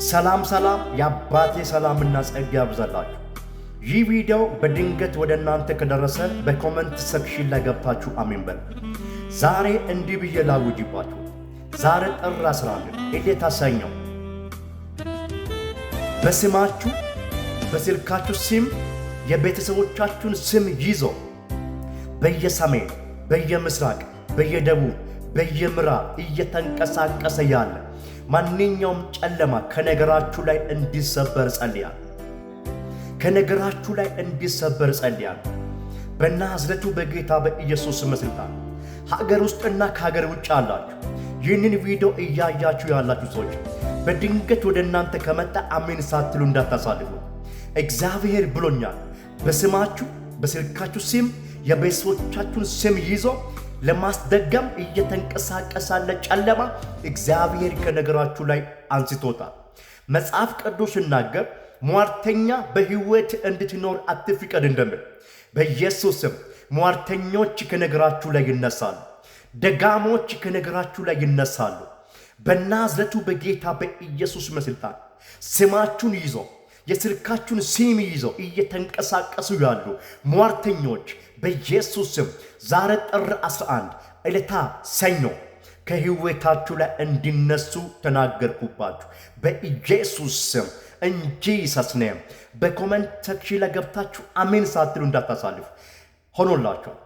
ሰላም ሰላም፣ የአባቴ ሰላምና ጸጋ ያብዛላችሁ። ይህ ቪዲዮ በድንገት ወደ እናንተ ከደረሰ በ comment section ላይ ገብታችሁ አሜን በሉ። ዛሬ እንዲህ ብዬ ላውጅባችሁ። ዛሬ ጥር 11 ዕለተ ሰኞ በስማችሁ በስልካችሁ ስም የቤተሰቦቻችሁን ስም ይዞ በየሰሜን፣ በየምስራቅ፣ በየደቡብ፣ በየምዕራብ እየተንቀሳቀሰ ያለ ማንኛውም ጨለማ ከነገራችሁ ላይ እንዲሰበር ጸልያለሁ። ከነገራችሁ ላይ እንዲሰበር ጸልያለሁ። በናዝረቱ በጌታ በኢየሱስ ስም ስልጣን ሀገር ውስጥና ከሀገር ውጭ አላችሁ ይህንን ቪዲዮ እያያችሁ ያላችሁ ሰዎች በድንገት ወደ እናንተ ከመጣ አሜን ሳትሉ እንዳታሳልፉ። እግዚአብሔር ብሎኛል። በስማችሁ በስልካችሁ ስም የቤተሰቦቻችሁን ስም ይዞ ለማስደገም እየተንቀሳቀሰ ያለ ጨለማ እግዚአብሔር ከነገራችሁ ላይ አንስቶታል። መጽሐፍ ቅዱስ ሲናገር ሟርተኛ በሕይወት እንድትኖር አትፍቀድ እንደሚል በኢየሱስ ስም ሟርተኞች ከነገራችሁ ላይ ይነሳሉ። ደጋሞች ከነገራችሁ ላይ ይነሳሉ። በናዝረቱ በጌታ በኢየሱስ ስልጣን ስማችሁን ይዞ የስልካችሁን ስም ይዞ እየተንቀሳቀሱ ያሉ ሟርተኞች በኢየሱስ ስም ዛሬ ጥር 11 ዕለታ ሰኞ ከሕይወታችሁ ላይ እንዲነሱ ተናገርኩባችሁ በኢየሱስ ስም፣ in Jesus name። በ comment section ላይ ገብታችሁ አሜን ሳትሉ እንዳታሳልፉ። ሆኖላችኋል።